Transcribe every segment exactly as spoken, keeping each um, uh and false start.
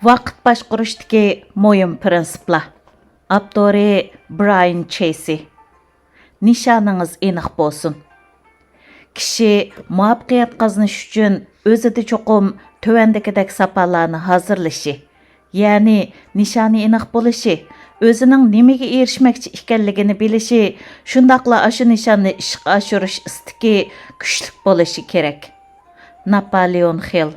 ۋاقىت باشقۇرۇشتىكى مۇھىم پىرىنسىپلار. ئاپتورى برايان چېيسى. نىشانىڭىز ئېنىق بولسۇن. كىشى مۇۋەپپەقىيەت قازىنىش ئۈچۈن ئۆزىدە چوقۇم تۆۋەندىكىدەك ساپالارنى ھازىرلىشى، يەنى نىشانى ئېنىق بولۇشى، ئۆزىنىڭ نېمىگە ئېرىشمەكچى ئىكەنلىكىنى بىلىشى، شۇنداقلا ئاشۇ نىشاننى ئىشقا ئاشۇرۇش ئىستىكى كۈچلۈك بولۇشى كېرەك. ناپالېئون خىل.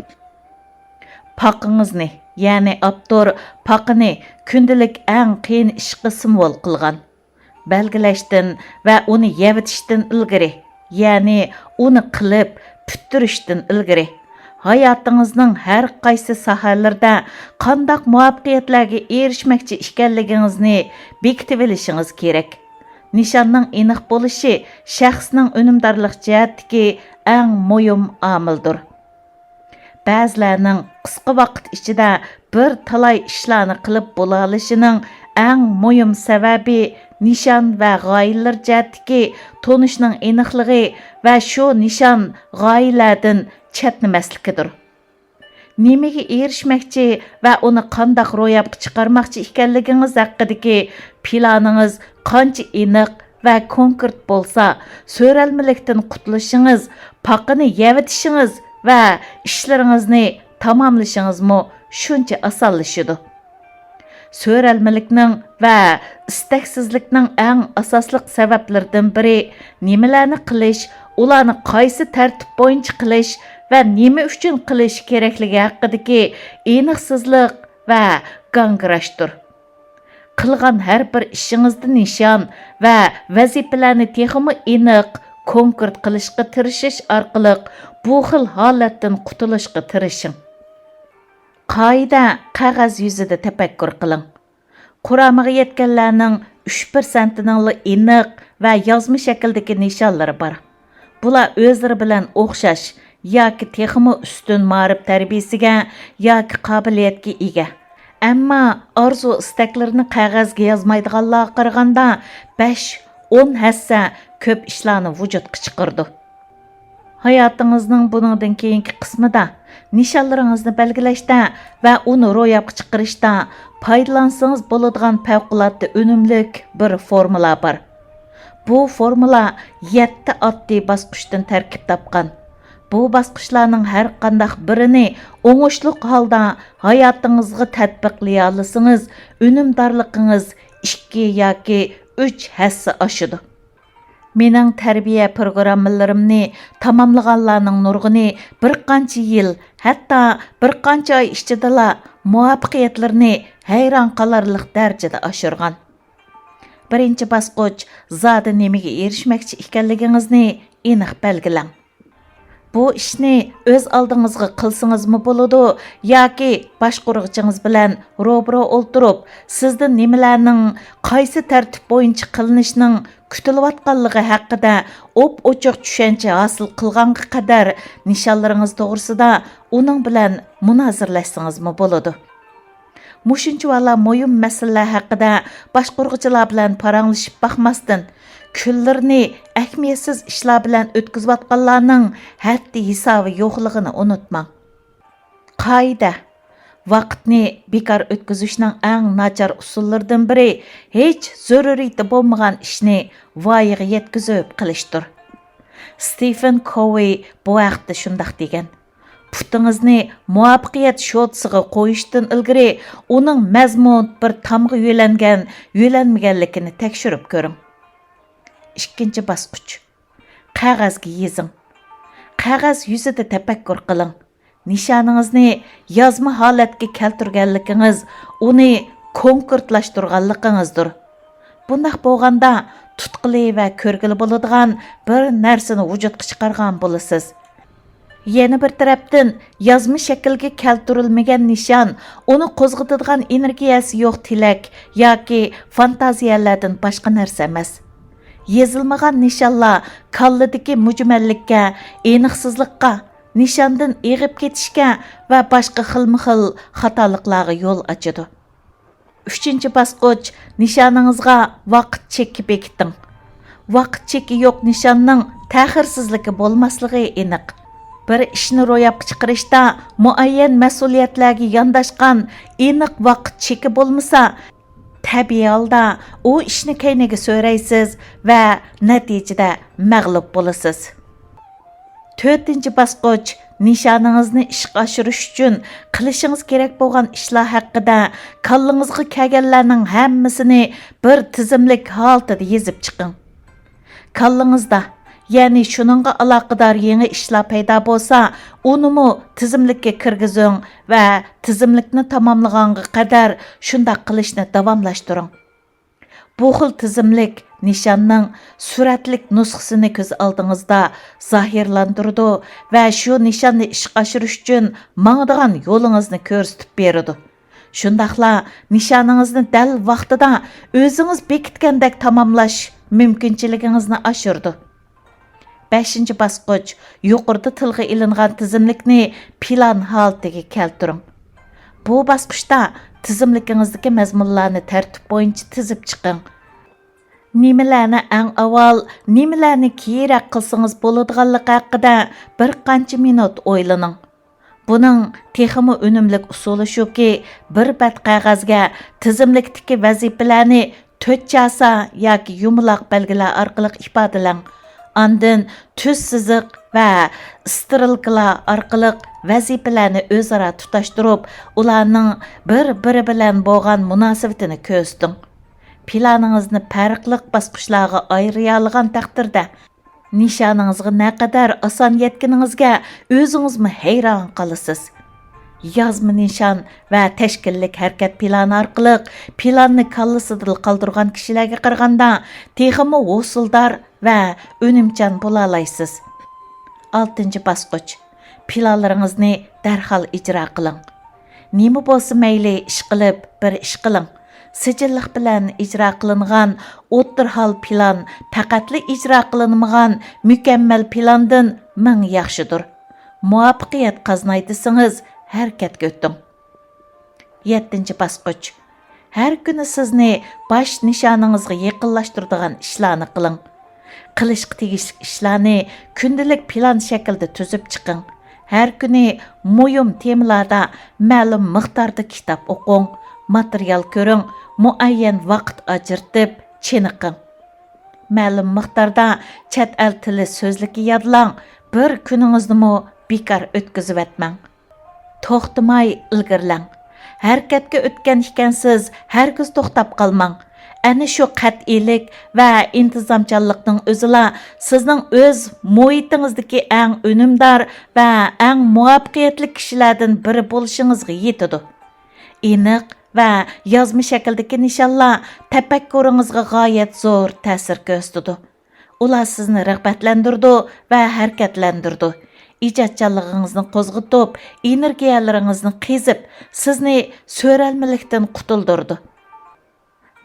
پاقىڭىزنى، يەنى ئاپتور پاقىنى كۈندىلىك ئەڭ قىيىن ئىشقا سىمۋول قىلغان. بەلگىلەشتىن ۋە ئۇنى يەۋېتىشتىن ئىلگىرى، يەنى ئۇنى قىلىپ پۈتتۈرۈشتىن ئىلگىرى، ھاياتىڭىزنىڭ ھەر قايسى ساھەلىرىدە قانداق مۇۋەپپەقىيەتلەرگە ئېرىشمەكچى ئىكەنلىكىڭىزنى بېكىتىۋېلىشىڭىز كېرەك. نىشاننىڭ ئېنىق بولۇشى شەخسنىڭ ئۈنۈمدارلىق جەھەتتىكى ئەڭ مۇھىم ئامىلدۇر. بەزىلەرنىڭ قىسقا ۋاقىت ئىچىدە بىر تالاي ئىشلارنى قىلىپ بولالىشىنىڭ ئەڭ مۇھىم سەۋەبى نىشان ۋە غايىلىرى جەھەتتىكى تونۇشنىڭ ئېنىقلىقى ۋە شۇ نىشان، غايىلەردىن چەتنىمەسلىكىدۇر. نېمىگە ئېرىشمەكچى ۋە ئۇنى قانداق روياپقا چىقارماقچى ئىكەنلىكىڭىز ھەققىدىكى پىلانىڭىز قانچە ئېنىق ۋە كونكرېت بولسا، سۆرەلمىلىكتىن قۇتۇلۇشىڭىز، پاقىنى يەۋېتىشىڭىز ۋە ئىشلىرىڭىزنى تاماملىشىڭىزمۇ شۇنچە ئاسانلىشىدۇ. سۆرەلمىلىكنىڭ ۋە ئىستەكسىزلىكنىڭ ئەڭ ئاساسلىق سەۋەبلىرىدىن بىرى، نېمىلەرنى قىلىش، ئۇلارنى قايسى تەرتىپ بويىچە قىلىش ۋە نېمە ئۈچۈن قىلىش كېرەكلىكى ھەققىدىكى ئېنىقسىزلىق ۋە گاڭگىراشتۇر. قىلغان ھەر بىر ئىشىڭىزدا نىشان ۋە ۋەزىپىلەرنى تېخىمۇ ئېنىق، كونكرېت قىلىشقا تىرىشىش ئارقىلىق بۇ خىل ھالەتتىن قۇتۇلۇشقا تىرىشىڭ. قائىدە، قەغەز يۈزىدە تەپەككۇر قىلىڭ. قۇرامىغا يەتكەنلەرنىڭ ئۈچ پىرسەنتىنىڭلا ئېنىق ۋە يازما شەكىلدىكى نىشانلىرى بار. بۇلار ئۆزلىرى بىلەن ئوخشاش ياكى تېخىمۇ ئۈستۈن مائارىپ تەربىيەسىگە ياكى قابىلىيەتكە ئىگە. ئەمما ئارزۇ-ئىستەكلىرىنى قەغەزگە يازمايدىغانلارغا قارىغاندا بەش، ئون ھەسسە كۆپ ئىشلارنى ۋۇجۇدقا چىقىرىدۇ. ھاياتىڭىزنىڭ بۇنىڭدىن كېيىنكى قىسمىدا نىشانلىرىڭىزنى بەلگىلەشتە ۋە ئۇنى روياپقا چىقىرىشتا پايدىلانسىڭىز بولىدىغان پەۋقۇلئاددە ئۈنۈملۈك بىر فورمۇلا بار. بۇ فورمۇلا يەتتە ئاددىي باسقۇچتىن تەركىب تاپقان. بۇ باسقۇچلارنىڭ ھەر قانداق بىرىنى ئوڭۇشلۇق ھالدا ھاياتىڭىزغا تەتبىقلىيالىسىڭىز، ئۈنۈمدارلىقىڭىز ئىككى ياكى ئۈچ ھەسسە ئاشىدۇ. مېنىڭ تەربىيە پروگراممىلىرىمنى تاماملىغانلارنىڭ نۇرغۇنى بىر قانچە يىل، ھەتتا بىر قانچە ئاي ئىچىدىلا مۇۋەپپەقىيەتلىرىنى ھەيران قالارلىق دەرىجىدە ئاشۇرغان. بىرىنچى باسقۇچ، زادى نېمىگە ئېرىشمەكچى ئىكەنلىكىڭىزنى ئېنىق بەلگىلەڭ. بۇ ئىشنى ئۆز ئالدىڭىزغا قىلسىڭىزمۇ بولىدۇ ياكى باشقۇرغۇچىڭىز بىلەن روبىرو ئولتۇرۇپ، سىزدىن نېمىلەرنىڭ قايسى تەرتىپ بويىچە قىلىنىشىنىڭ كۈتۈلۈۋاتقانلىقى ھەققىدە ئوپئوچۇق چۈشەنچە ھاسىل قىلغانغا قەدەر نىشانلىرىڭىز توغرىسىدا ئۇنىڭ بىلەن مۇنازىرىلەشسىڭىزمۇ بولىدۇ. مۇشۇنچىۋالا مۇھىم مەسىلىلەر ھەققىدە باشقۇرغۇچىلار بىلەن پاراڭلىشىپ باقماستىن، كۈنلىرىنى ئەھمىيەتسىز ئىشلار بىلەن ئۆتكۈزۈۋاتقانلارنىڭ ھەددى ھېسابى يوقلۇقىنى ئۇنتۇماڭ. قائىدە، ۋاقىتنى بىكار ئۆتكۈزۈشنىڭ ئەڭ ناچار ئۇسۇللىرىدىن بىرى، ھېچ زۆرۈرىيىتى بولمىغان ئىشنى ۋايىغا يەتكۈزۈپ قىلىشتۇر. ستېفېن كوۋېي بۇ ھەقتە شۇنداق دېگەن: پۇتىڭىزنى مۇۋەپپەقىيەت شوتىسىغا قويۇشتىن ئىلگىرى ئۇنىڭ مەزمۇت بىر تامغا يۆلەنگەن، يۆلەنمىگەنلىكىنى تەكشۈرۈپ كۆرۈڭ. ئىككىنچى باسقۇچ. قەغەزگە يېزىڭ. قەغەز يۈزىدە تەپەككۇر قىلىڭ. نىشانىڭىزنى يازما ھالەتكە كەلتۈرگەنلىكىڭىز ئۇنى كونكرېتلاشتۇرغانلىقىڭىزدۇر. بۇنداق بولغاندا، تۇتقىلى ۋە كۆرگىلى بولىدىغان بىر نەرسىنى ۋۇجۇدقا چىقارغان بولىسىز. يەنە بىر تەرەپتىن، يازما شەكىلگە كەلتۈرۈلمىگەن نىشان ئۇنى قوزغىتىدىغان ئېنېرگىيەسى يوق تىلەك ياكى فانتازىيەلەردىن باشقا نەرسە ئەمەس. يېزىلمىغان نىشانلار كاللىدىكى مۈجمەللىككە، ئېنىقسىزلىققا، نىشاندىن ئېغىپ كېتىشكە ۋە باشقا خىلمۇ خىل خاتالىقلارغا يول ئاچىدۇ. ئۈچىنچى باسقۇچ، نىشانىڭىزغا ۋاقىت چېكى بېكىتىڭ. ۋاقىت چېكى يوق نىشاننىڭ تەخىرسىزلىكى بولماسلىقى ئېنىق. بىر ئىشنى روياپقا چىقىرىشتا مۇئەييەن مەسئۇلىيەتلەرگە يانداشقان ئېنىق ۋاقىت چېكى بولمىسا، تەبىئىي ھالدا ئۇ ئىشنى كەينىگە سۆرەيسىز ۋە نەتىجىدە مەغلۇپ بولىسىز. تۆتىنچى باسقۇچ، نىشانىڭىزنى ئىشقا ئاشۇرۇش ئۈچۈن قىلىشىڭىز كېرەك بولغان ئىشلار ھەققىدە كاللىڭىزغا كەلگەنلەرنىڭ ھەممىسىنى بىر تىزىملىك ھالىتىدە يېزىپ چىقىڭ. كاللىڭىزدا، يەنى شۇنىڭغا ئالاقىدار يېڭى ئىشلار پەيدا بولسا، ئۇنىمۇ تىزىملىككە كىرگۈزۈڭ ۋە تىزىملىكنى تاماملىغانغا قەدەر شۇنداق قىلىشنى داۋاملاشتۇرۇڭ. بۇ خىل تىزىملىك نىشاننىڭ سۈرەتلىك نۇسخىسىنى كۆز ئالدىڭىزدا زاھىرلاندۇرىدۇ ۋە شۇ نىشاننى ئىشقا ئاشۇرۇش ئۈچۈن ماڭىدىغان يولىڭىزنى كۆرسىتىپ بېرىدۇ. شۇنداقلا نىشانىڭىزنى دەل ۋاقتىدا ئۆزىڭىز بېكىتكەندەك تاماملاش مۇمكىنچىلىكىڭىزنى ئاشۇرىدۇ. بەشىنچى باسقۇچ، يۇقىرىدا تىلغا ئېلىنغان تىزىملىكنى پىلان ھالىتىگە كەلتۈرۈڭ. بۇ باسقۇچتا تىزىملىكىڭىزدىكى مەزمۇنلارنى تەرتىپ بويىچە تىزىپ چىقىڭ. نېمىلەرنى ئەڭ ئاۋۋال، نېمىلەرنى كېيىنرەك قىلسىڭىز بولىدىغانلىقى ھەققىدە بىر قانچە مىنۇت ئويلىنىڭ. بۇنىڭ تېخىمۇ ئۈنۈملۈك ئۇسۇلى شۇكى، بىر بەت قەغەزگە تىزىملىكتىكى ۋەزىپىلەرنى تۆت چاسا ياكى يۇمىلاق بەلگىلەر ئارقىلىق ئىپادىلەڭ. ئاندىن تۈز سىزىق ۋە ئىسترېلكىلار ئارقىلىق ۋەزىپىلەرنى ئۆزئارا تۇتاشتۇرۇپ، ئۇلارنىڭ بىر-بىرى بىلەن بولغان مۇناسىۋىتىنى كۆرسىتىڭ. پىلانىڭىزنى پەرقلىق باسقۇچلارغا ئايرىيالىغان تەقدىردە، نىشانىڭىزغا نەقەدەر ئاسان يەتكىنىڭىزگە ئۆزىڭىزمۇ ھەيران قالىسىز. يازما نىشان ۋە تەشكىللىك ھەرىكەت پىلانى ئارقىلىق پىلاننى كاللىسىدىلا قالدۇرغان كىشىلەرگە قارىغاندا تېخىمۇ ھوسۇلدار ۋە ئۈنۈمچان بولالايسىز. ئالتىنچى باسقۇچ، پىلانلىرىڭىزنى دەرھال ئىجرا قىلىڭ. نېمە بولسا مەيلى، ئىشقىلىپ بىر ئىش قىلىڭ. سىجىللىق بىلەن ئىجرا قىلىنغان ئوتتۇرا ھال پىلان پەقەتلا ئىجرا قىلىنمىغان مۇكەممەل پىلاندىن مىڭ ياخشىدۇر. مۇۋەپپەقىيەت قازىناي دېسىڭىز، ھەرىكەتكە ئۆتۈڭ. يەتتىنچى باسقۇچ. ھەر كۈنى سىزنى باش نىشانىڭىزغا يېقىنلاشتۇرىدىغان ئىشلارنى قىلىڭ. قىلىشقا تېگىشلىك ئىشلارنى كۈندىلىك پىلان شەكلىدە تۈزۈپ چىقىڭ. ھەر كۈنى مۇھىم تېمىلاردا مەلۇم مىقداردا كىتاب ئوقۇڭ، ماتېرىيال كۆرۈڭ، مۇئەييەن ۋاقىت ئاجرىتىپ چېنىقىڭ. مەلۇم مىقداردا چەت ئەل تىلى سۆزلۈكى يادلاڭ، بىر كۈنىڭىزنىمۇ بىكار ئۆتكۈزۈۋەتمەڭ. توختىماي ئىلگىرىلەڭ. ھەرىكەتكە ئۆتكەن ئىكەنسىز، ھەرگىز توختاپ قالماڭ. ئەنە شۇ قەتئىيلىك ۋە ئىنتىزامچانلىقنىڭ ئۆزىلا سىزنىڭ ئۆز مۇھىتىڭىزدىكى ئەڭ ئۈنۈمدار ۋە ئەڭ مۇۋەپپەقىيەتلىك كىشىلەردىن بىرى بولۇشىڭىزغا يېتىدۇ. ئېنىق ۋە يازما شەكىلدىكى نىشانلار تەپەككۇرىڭىزغا غايەت زور تەسىر كۆرسىتىدۇ. ئۇلار سىزنى رىغبەتلەندۈرىدۇ ۋە ھەرىكەتلەندۈرىدۇ. ئىجادچانلىقىڭىزنى قوزغىتىپ، ئېنېرگىيەلىرىڭىزنى قېزىپ، سىزنى سۆرەلمىلىكتىن قۇتۇلدۇرىدۇ.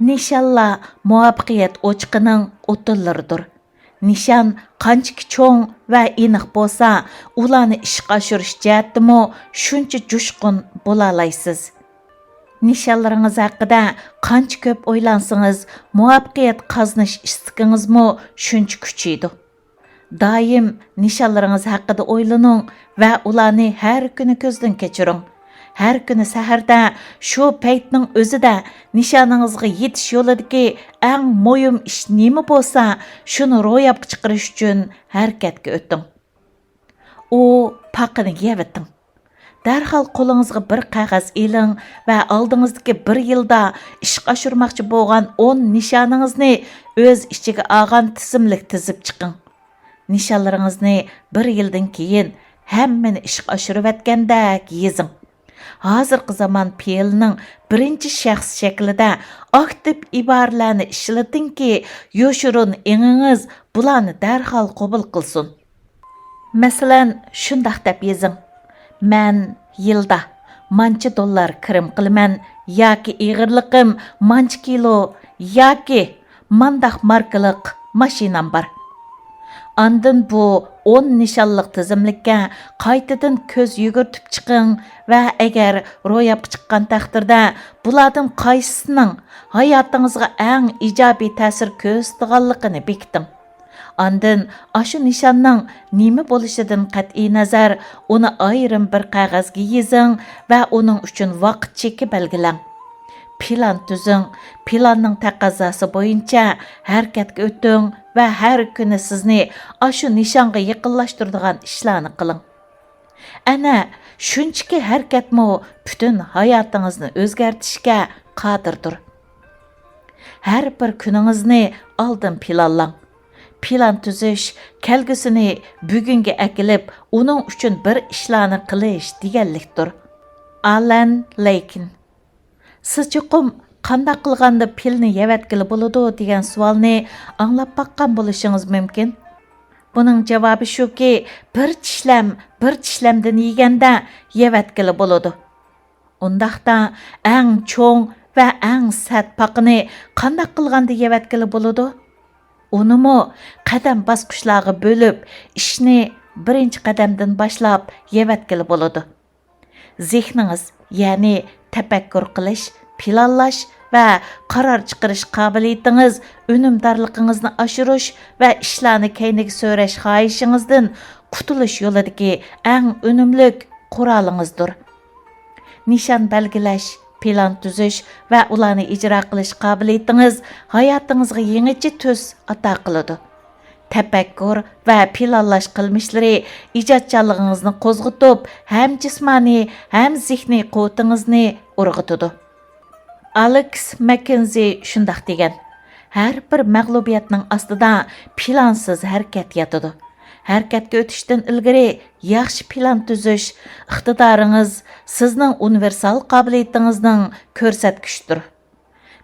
نىشانلار مۇۋەپپەقىيەت ئوچىقىنىڭ ئوتۇنلىرىدۇر. نىشان قانچىكى چوڭ ۋە ئېنىق بولسا، ئۇلارنى ئىشقا ئاشۇرۇش جەھەتتىمۇ شۇنچە جۇشقۇن بولالايسىز. نىشانلىرىڭىز ھەققىدە قانچە كۆپ ئويلانسىڭىز، مۇۋەپپەقىيەت قازىنىش ئىستىكىڭىزمۇ شۇنچە كۈچىيىدۇ. دائىم نىشانلىرىڭىز ھەققىدە ئويلىنىڭ ۋە ئۇلارنى ھەر كۈنى كۆزدىن كەچۈرۈڭ. ھەر كۈنى سەھەردە شۇ پەيتنىڭ ئۆزىدە نىشانىڭىزغا يېتىش يولىدىكى ئەڭ مۇھىم ئىش نېمە بولسا، شۇنى روياپقا چىقىرىش ئۈچۈن ھەرىكەتكە ئۆتۈڭ. ئۇ پاقىنى يەۋېتىڭ. دەرھال قولىڭىزغا بىر قەغەز ئېلىڭ ۋە ئالدىڭىزدىكى بىر يىلدا ئىشقا ئاشۇرماقچى بولغان ئون نىشانىڭىزنى ئۆز ئىچىگە ئالغان تىزىملىك تىزىپ چىقىڭ. نىشانلىرىڭىزنى بىر يىلدىن كېيىن ھەممىنى ئىشقا ئاشۇرۇۋەتكەندەك يېزىڭ. ھازىرقى زامان پېئىلنىڭ بىرىنچى شەخس شەكلىدە ئاكتىپ ئىبارىلەرنى ئىشلىتىڭكى، يوشۇرۇن ئېڭىڭىز بۇلارنى دەرھال قوبۇل قىلسۇن. مەسىلەن، شۇنداق دەپ يېزىڭ: مەن يىلدا مانچە دوللار كىرىم قىلىمەن ياكى ئېغىرلىقىم مانچە كىلو ياكى مانداق ماركىلىق ماشىنام بار. ئاندىن بۇ ئون نىشانلىق تىزىملىككە قايتىدىن كۆز يۈگۈرتۈپ چىقىڭ ۋە ئەگەر روياپقا چىققان تەقدىردە، بۇلاردىن قايسىسىنىڭ ھاياتىڭىزغا ئەڭ ئىجابىي تەسىر كۆرسىتىدىغانلىقىنى بېكىتىڭ. ئاندىن ئاشۇ نىشاننىڭ نېمە بولۇشىدىن قەتئىينەزەر، ئۇنى ئايرىم بىر قەغەزگە يېزىڭ ۋە ئۇنىڭ ئۈچۈن ۋاقىت چېكى بەلگىلەڭ. پىلان تۈزۈڭ، پىلاننىڭ تەقەززاسى بويىچە ھەرىكەتكە ئۆتۈڭ ۋە ھەر كۈنى سىزنى ئاشۇ نىشانغا يېقىنلاشتۇرىدىغان ئىشلارنى قىلىڭ. ئەنە شۇنچىكى ھەرىكەتمۇ پۈتۈن ھاياتىڭىزنى ئۆزگەرتىشكە قادىردۇر. ھەر بىر كۈنىڭىزنى ئالدىن پىلانلاڭ. پىلان تۈزۈش كەلگۈسىنى بۈگۈنگە ئەكېلىپ، ئۇنىڭ ئۈچۈن بىر ئىشلارنى قىلىش دېگەنلىكتۇر. ئالان لەيكىن. سىز چوقۇم «قانداق قىلغاندا پىلنى يەۋەتكىلى بولىدۇ؟» دېگەن سوئالنى ئاڭلاپ باققان بولۇشىڭىز مۇمكىن. بۇنىڭ جاۋابى شۇكى، بىر چىشلەم بىر چىشلەمدىن يېگەندە يەۋەتكىلى بولىدۇ. ئۇنداقتا ئەڭ چوڭ ۋە ئەڭ سەت پاقىنى قانداق قىلغاندا يەۋەتكىلى بولىدۇ؟ ئۇنىمۇ قەدەم باسقۇچلارغا بۆلۈپ، ئىشنى بىرىنچى قەدەمدىن باشلاپ يەۋەتكىلى بولىدۇ. زېھنىڭىز، يەنى تەپەككۇر قىلىش، پىلانلاش ۋە قارار چىقىرىش قابىلىيىتىڭىز ئۈنۈمدارلىقىڭىزنى ئاشۇرۇش ۋە ئىشلارنى كەينىگە سۆرەش خاھىشىڭىزدىن قۇتۇلۇش يولىدىكى ئەڭ ئۈنۈملۈك قورالىڭىزدۇر. نىشان بەلگىلەش، پىلان تۈزۈش ۋە ئۇلارنى ئىجرا قىلىش قابىلىيىتىڭىز ھاياتىڭىزغا يېڭىچە تۈس ئاتا قىلىدۇ. تەپەككۇر ۋە پىلانلاش قىلمىشلىرى ئىجادچانلىقىڭىزنى قوزغىتىپ، ھەم جىسمانىي، ھەم زېھنىي قۇۋۋىتىڭىزنى ئۇرغۇتىدۇ. ئالېكس ماككېنزى شۇنداق دېگەن: «ھەر بىر مەغلۇبىيەتنىڭ ئاستىدا پىلانسىز ھەرىكەت ياتىدۇ.» ھەرىكەتكە ئۆتۈشتىن ئىلگىرى ياخشى پىلان تۈزۈش ئىقتىدارىڭىز، سىزنىڭ ئۇنىۋېرسال قابىلىيىتىڭىزنىڭ كۆرسەتكۈچىدۇر.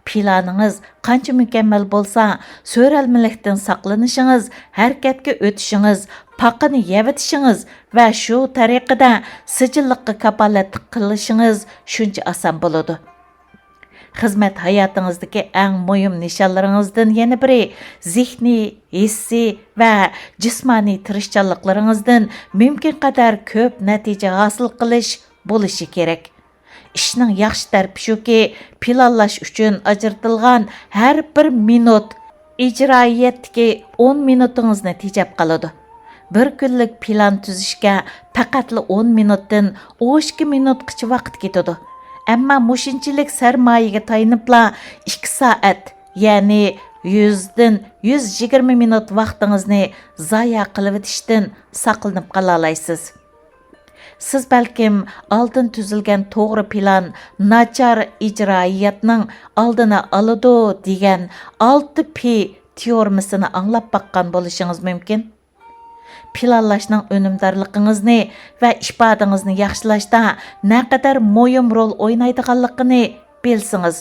پىلانىڭىز قانچە مۇكەممەل بولسا، سۆرەلمىلىكتىن ساقلىنىشىڭىز، ھەرىكەتكە ئۆتۈشىڭىز، پاقىنى يەۋېتىشىڭىز ۋە شۇ تەرىقىدە سىجىللىققا كاپالەتلىك قىلىشىڭىز شۇنچە ئاسان بولىدۇ. خىزمەت ھاياتىڭىزدىكى ئەڭ مۇھىم نىشانلىرىڭىزدىن يەنە بىرى، زېھنىي، ھېسسىي ۋە جىسمانىي تىرىشچانلىقلىرىڭىزدىن مۇمكىنقەدەر كۆپ نەتىجە ھاسىل قىلىش بولۇشى كېرەك. ئىشنىڭ ياخشى تەرىپى شۇكى، پىلانلاش ئۈچۈن ئاجرىتىلغان ھەر بىر مىنۇت ئىجرائىيەتتىكى ئون مىنۇتىڭىزنى تېجەپ قالىدۇ. بىر كۈنلۈك پىلان تۈزۈشكە پەقەتلا ئون مىنۇتتىن ئون ئىككى مىنۇتقىچە ۋاقىت كېتىدۇ. ئەمما مۇشۇنچىلىك سەرمايىگە تايىنىپلا ئىككى سائەت، يەنى يۈزدىن يۈز يىگىرمە مىنۇت ۋاقتىڭىزنى زايە قىلىۋېتىشتىن ساقلىنىپ قالالايسىز. سىز بەلكىم ئالدىن تۈزۈلگەن توغرا پىلان ناچار ئىجرائىيەتنىڭ ئالدىنى ئالىدۇ دېگەن ئالتە پى تېئورېمىسىنى ئاڭلاپ باققان بولۇشىڭىز مۇمكىن. پىلانلاشنىڭ ئۈنۈمدارلىقىڭىزنى ۋە ئىپادىڭىزنى ياخشىلاشتا نەقەدەر مۇھىم رول ئوينايدىغانلىقىنى بىلسىڭىز،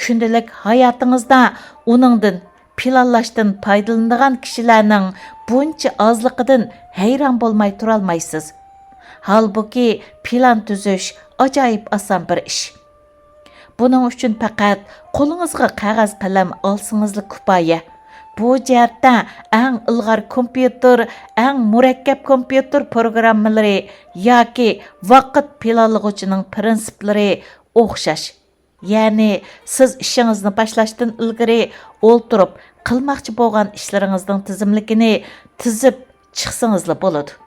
كۈندىلىك ھاياتىڭىزدا ئۇنىڭدىن، پىلانلاشتىن پايدىلىنىدىغان كىشىلەرنىڭ بۇنچە ئازلىقىدىن ھەيران بولماي تۇرالمايسىز. ھالبۇكى، پىلان تۈزۈش ئاجايىپ ئاسان بىر ئىش. بۇنىڭ ئۈچۈن پەقەت قولىڭىزغا قەغەز قەلەم ئالسىڭىزلا كۇپايە. بۇ جەھەتتە ئەڭ ئىلغار كومپيۇتېر، ئەڭ مۇرەككەپ كومپيۇتېر پروگراممىلىرى ياكى ۋاقىت پىلانلىغۇچىنىڭ پىرىنسىپلىرى ئوخشاش. يەنى سىز ئىشىڭىزنى باشلاشتىن ئىلگىرى ئولتۇرۇپ قىلماقچى بولغان ئىشلىرىڭىزنىڭ تىزىملىكىنى تىزىپ چىقسىڭىزلا بولىدۇ.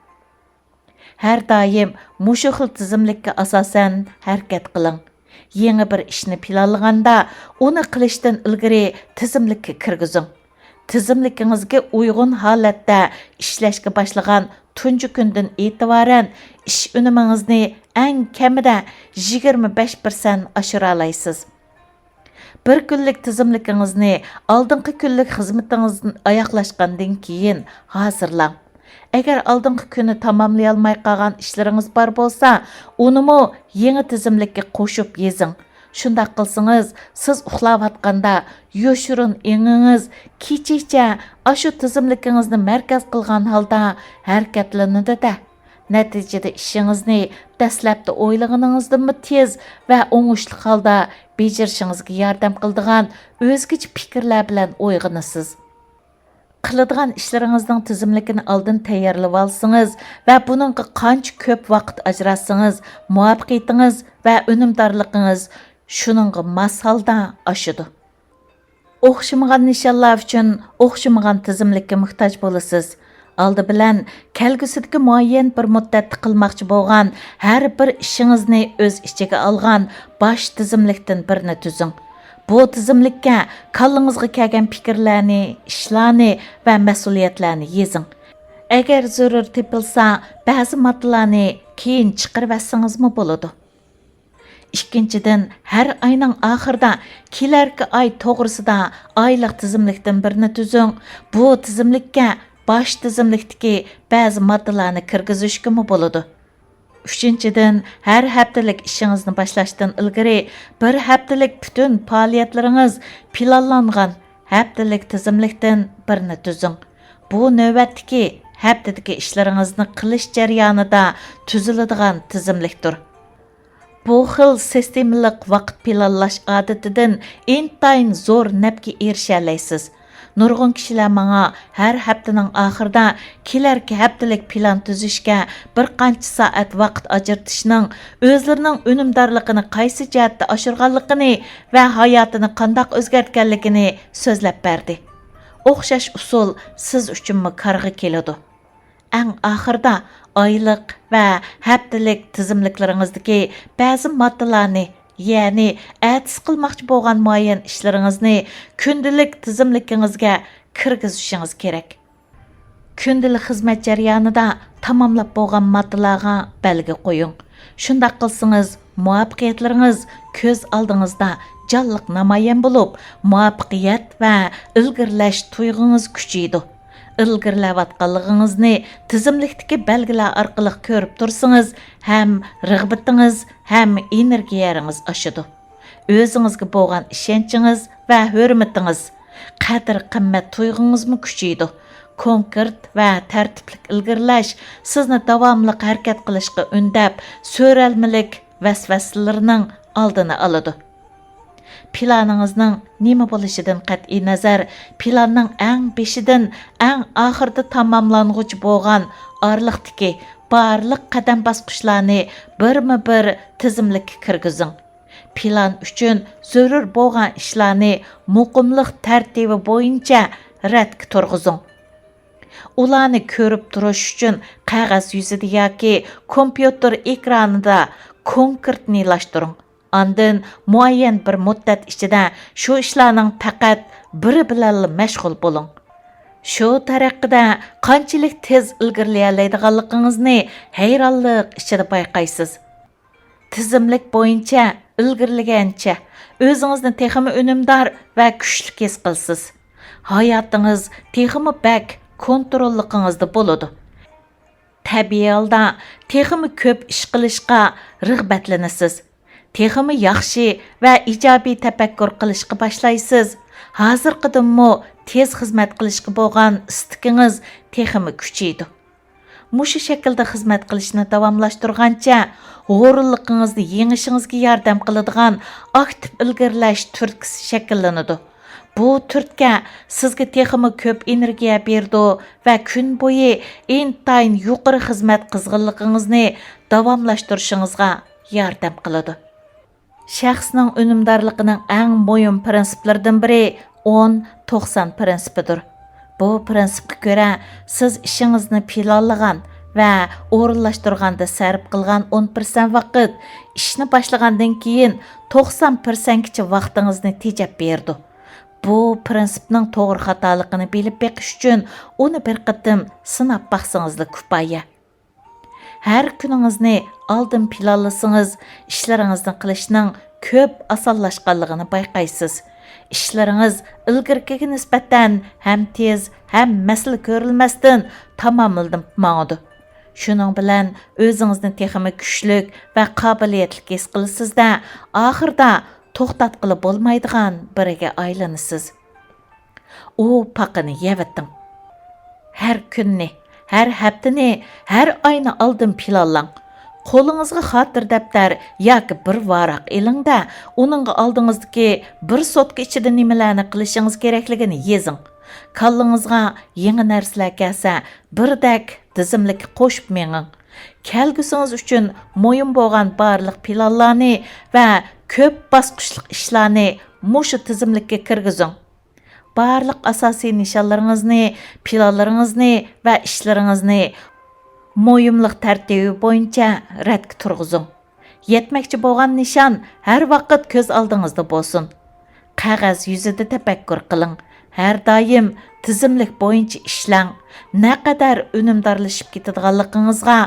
ھەر دائىم مۇشۇ خىل تىزىملىككە ئاساسەن ھەرىكەت قىلىڭ. يېڭى بىر ئىشنى پىلانلىغاندا، ئۇنى قىلىشتىن ئىلگىرى تىزىملىككە كىرگۈزۈڭ. تىزىملىكىڭىزگە ئۇيغۇن ھالەتتە ئىشلەشكە باشلىغان تۇنجى كۈندىن ئېتىبارەن ئىش ئۈنۈمىڭىزنى ئەڭ كەمىدە يىگىرمە بەش پىرسەنت ئاشۇرالايسىز. بىر كۈنلۈك تىزىملىكىڭىزنى ئالدىنقى كۈنلۈك خىزمىتىڭىز ئاياغلاشقاندىن كېيىن ھازىرلاڭ. ئەگەر ئالدىنقى كۈنى تاماملىيالماي قالغان ئىشلىرىڭىز بار بولسا، ئۇنىمۇ يېڭى تىزىملىككە قوشۇپ يېزىڭ. شۇنداق قىلسىڭىز، سىز ئۇخلاۋاتقاندا يوشۇرۇن ئېڭىڭىز كېچىچە ئاشۇ تىزىملىكىڭىزنى مەركەز قىلغان ھالدا ھەرىكەتلىنىدۇ-دە. نەتىجىدە ئىشىڭىزنى دەسلەپتە ئويلىغىنىڭىزدىنمۇ تېز ۋە ئوڭۇشلۇق ھالدا بېجىرىشىڭىزگە ياردەم قىلىدىغان ئۆزگىچە پىكىرلەر بىلەن ئويغىنىسىز. قىلىدىغان ئىشلىرىڭىزنىڭ تىزىملىكىنى ئالدىن تەييارلىۋالسىڭىز ۋە بۇنىڭغا قانچە كۆپ ۋاقىت ئاجراتسىڭىز، مۇۋەپپەقىيىتىڭىز ۋە ئۈنۈمدارلىقىڭىز شۇنىڭغا ماس ھالدا ئاشىدۇ. ئوخشىمىغان نىشانلار ئۈچۈن ئوخشىمىغان تىزىملىككە موھتاج بولىسىز. ئالدى بىلەن، كەلگۈسىدىكى مۇئەييەن بىر مۇددەتتە قىلماقچى بولغان ھەر بىر ئىشىڭىزنى ئۆز ئىچىگە ئالغان باش تىزىملىكتىن بىرنى تۈزۈڭ. بۇ تىزىملىككە كاللىڭىزغا كەلگەن پىكىرلەرنى، ئىشلارنى ۋە مەسئۇلىيەتلەرنى يېزىڭ. ئەگەر زۆرۈر تېپىلسا، بەزى ماددىلارنى كېيىن چىقىرىۋەتسىڭىزمۇ بولىدۇ. ئىككىنچىدىن، ھەر ئاينىڭ ئاخىرىدا كېلەركى ئاي توغرىسىدا ئايلىق تىزىملىكتىن بىرنى تۈزۈڭ. بۇ تىزىملىككە باش تىزىملىكتىكى بەزى ماددىلارنى كىرگۈزۈشكىمۇ بولىدۇ. ئۈچىنچىدىن، ھەر ھەپتىلىك ئىشىڭىزنى باشلاشتىن ئىلگىرى بىر ھەپتىلىك پۈتۈن پائالىيەتلىرىڭىز پىلانلانغان ھەپتىلىك تىزىملىكتىن بىرنى تۈزۈڭ. بۇ نۆۋەتتىكى ھەپتىدىكى ئىشلىرىڭىزنى قىلىش جەريانىدا تۈزۈلىدىغان تىزىملىكتۇر. بۇ خىل سىستېمىلىق ۋاقىت پىلانلاش ئادىتىدىن ئىنتايىن زور نەپكە ئېرىشەلەيسىز. نۇرغۇن كىشىلەر ماڭا ھەر ھەپتىنىڭ ئاخىرىدا كېلەركى ھەپتىلىك پىلان تۈزۈشكە بىر قانچە سائەت ۋاقىت ئاجرىتىشنىڭ ئۆزلىرىنىڭ ئۈنۈمدارلىقىنى قايسى جەھەتتە ئاشۇرغانلىقىنى ۋە ھاياتىنى قانداق ئۆزگەرتكەنلىكىنى سۆزلەپ بەردى. ئوخشاش ئۇسۇل سىز ئۈچۈنمۇ كارغا كېلىدۇ. ئەڭ ئاخىرىدا ئايلىق ۋە ھەپتىلىك تىزىملىكلىرىڭىزدىكى بەزى ماددىلارنى، يەنى ئەتىسى قىلماقچى بولغان مۇئەييەن ئىشلىرىڭىزنى كۈندىلىك تىزىملىكىڭىزگە كىرگۈزۈشىڭىز كېرەك. كۈندىلىك خىزمەت جەريانىدا تاماملاپ بولغان ماددىلارغا بەلگە قويۇڭ. شۇنداق قىلسىڭىز، مۇۋەپپەقىيەتلىرىڭىز كۆز ئالدىڭىزدا جانلىق نامايان بولۇپ، مۇۋەپپەقىيەت ۋە ئىلگىرىلەش تۇيغۇڭىز كۈچىيىدۇ. ئىلگىرىلەۋاتقانلىقىڭىزنى تىزىملىكتىكى بەلگىلەر ئارقىلىق كۆرۈپ تۇرسىڭىز، ھەم رىغبىتىڭىز، ھەم ئېنېرگىيەڭىز ئاشىدۇ. ئۆزىڭىزگە بولغان ئىشەنچىڭىز ۋە ھۆرمىتىڭىز، قەدىر-قىممەت تۇيغۇڭىزمۇ كۈچىيىدۇ. كونكرېت ۋە تەرتىپلىك ئىلگىرىلەش سىزنى داۋاملىق ھەرىكەت قىلىشقا ئۈندەپ، سۆرەلمىلىك ۋەسۋەسىلىرىنىڭ ئالدىنى ئالىدۇ. پىلانىڭىزنىڭ نېمە بولۇشىدىن قەتئىينەزەر، پىلاننىڭ ئەڭ بېشىدىن ئەڭ ئاخىرىدا تاماملانغۇچە بولغان ئارىلىقتىكى بارلىق قەدەم باسقۇچلارنى بىرمۇ بىر تىزىملىككە كىرگۈزۈڭ. پىلان ئۈچۈن زۆرۈر بولغان ئىشلارنى مۇقىملىق تەرتىبى بويىچە رەتكە تۇرغۇزۇڭ. ئۇلارنى كۆرۈپ تۇرۇش ئۈچۈن قەغەز يۈزىدە ياكى كومپيۇتېر ئېكرانىدا كونكرېتنىيلاشتۇرۇڭ. ئاندىن مۇئەييەن بىر مۇددەت ئىچىدە شۇ ئىشلارنىڭ پەقەت بىرى بىلەنلا مەشغۇل بولۇڭ. شۇ تەرىقىدە قانچىلىك تېز ئىلگىرىلىيەلەيدىغانلىقىڭىزنى ھەيرانلىق ئىچىدە بايقايسىز. تىزىملىك بويىچە ئىلگىرىلىگەنچە ئۆزىڭىزنى تېخىمۇ ئۈنۈمدار ۋە كۈچلۈك ھېس قىلىسىز. ھاياتىڭىز تېخىمۇ بەك كونتروللۇقىڭىزدا بولىدۇ. تەبىئىي ھالدا تېخىمۇ كۆپ ئىش قىلىشقا رىغبەتلىنىسىز. تېخىمۇ ياخشى ۋە ئىجابىي تەپەككۇر قىلىشقا باشلايسىز. ھازىرقىدىنمۇ تېز خىزمەت قىلىشقا بولغان ئىستىكىڭىز تېخىمۇ كۈچىيىدۇ. مۇشۇ شەكىلدە خىزمەت قىلىشنى داۋاملاشتۇرغانچە، ھۇرۇنلۇقىڭىزنى يېڭىشىڭىزگە ياردەم قىلىدىغان ئاكتىپ ئىلگىرىلەش تۈرتكىسى شەكىللىنىدۇ. بۇ تۈرتكە سىزگە تېخىمۇ كۆپ ئېنېرگىيە بېرىدۇ ۋە كۈن بويى ئىنتايىن يۇقىرى خىزمەت قىزغىنلىقىڭىزنى داۋاملاشتۇرۇشىڭىزغا ياردەم قىلىدۇ. شەخسنىڭ ئۈنۈمدارلىقىنىڭ ئەڭ مۇھىم پىرىنسىپلىرىدىن بىرى ئون توقسان پىرىنسىپىدۇر. بۇ پىرىنسىپقا كۆرە، سىز ئىشىڭىزنى پىلانلىغان ۋە ئورۇنلاشتۇرغاندا سەرپ قىلغان ئون پىرسەنت ۋاقىت، ئىشنى باشلىغاندىن كېيىن توقسان پىرسەنتكىچە ۋاقتىڭىزنى تېجەپ بېرىدۇ. بۇ پىرىنسىپنىڭ توغرا خاتالىقىنى بىلىپ بېقىش ئۈچۈن ئۇنى بىر قېتىم سىناپ باقسىڭىزلا كۇپايە. ھەر كۈنىڭىزنى ئالدىن پىلانلىسىڭىز، ئىشلىرىڭىزنى قىلىشنىڭ كۆپ ئاسانلاشقانلىقىنى بايقايسىز. ئىشلىرىڭىز ئىلگىرىكىگە نىسبەتەن ھەم تېز، ھەم مەسىلە كۆرۈلمەستىن تاماملىنىپ ماڭىدۇ. شۇنىڭ بىلەن ئۆزىڭىزنى تېخىمۇ كۈچلۈك ۋە قابىلىيەتلىك ھېس قىلىسىز-دە، ئاخىرىدا توختاتقىلى بولمايدىغان بىرىگە ئايلىنىسىز. ئۇ پاقىنى يەۋېتىڭ. ھەر كۈننى، ھەر ھەپتىنى، ھەر ئاينى ئالدىن پىلانلاڭ. قولىڭىزغا خاتىرە دەپتەر ياكى بىر ۋاراق ئېلىڭ-دە، ئۇنىڭغا ئالدىڭىزدىكى بىر سوتكا ئىچىدە نېمىلەرنى قىلىشىڭىز كېرەكلىكىنى يېزىڭ. كاللىڭىزغا يېڭى نەرسىلەر كەلسە، بىردەك تىزىملىككە قوشۇپ مېڭىڭ. كەلگۈسىڭىز ئۈچۈن مۇھىم بولغان بارلىق پىلانلارنى ۋە كۆپ باسقۇچلۇق ئىشلارنى مۇشۇ تىزىملىككە كىرگۈزۈڭ. بارلىق ئاساسىي نىشانلىرىڭىزنى، پىلانلىرىڭىزنى ۋە ئىشلىرىڭىزنى مۇھىملىق تەرتىپى بويىچە رەتكە تۇرغۇزۇڭ. يەتمەكچى بولغان نىشان ھەر ۋاقىت كۆز ئالدىڭىزدا بولسۇن. قەغەز يۈزىدە تەپەككۇر قىلىڭ. ھەر دائىم تىزىملىك بويىچە ئىشلەڭ. نەقەدەر ئۈنۈمدارلىشىپ كېتىدىغانلىقىڭىزغا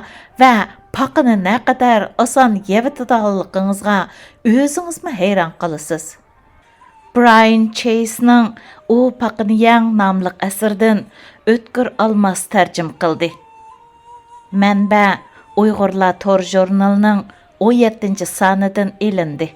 ۋە پاقىنى نەقەدەر ئاسان يەۋېتىدىغانلىقىڭىزغا ئۆزىڭىزمۇ ھەيران قالىسىز. برايان چېيسنىڭ ئۇ پاقىنى يەڭ ناملىق ئەسىرىدىن ئۆتكۈر ئالماس تەرجىمە قىلدى. مەنبە: ئۇيغۇرلار تور ژۇرنىلىنىڭ ئون يەتتىنچى سانىدىن ئېلىندى.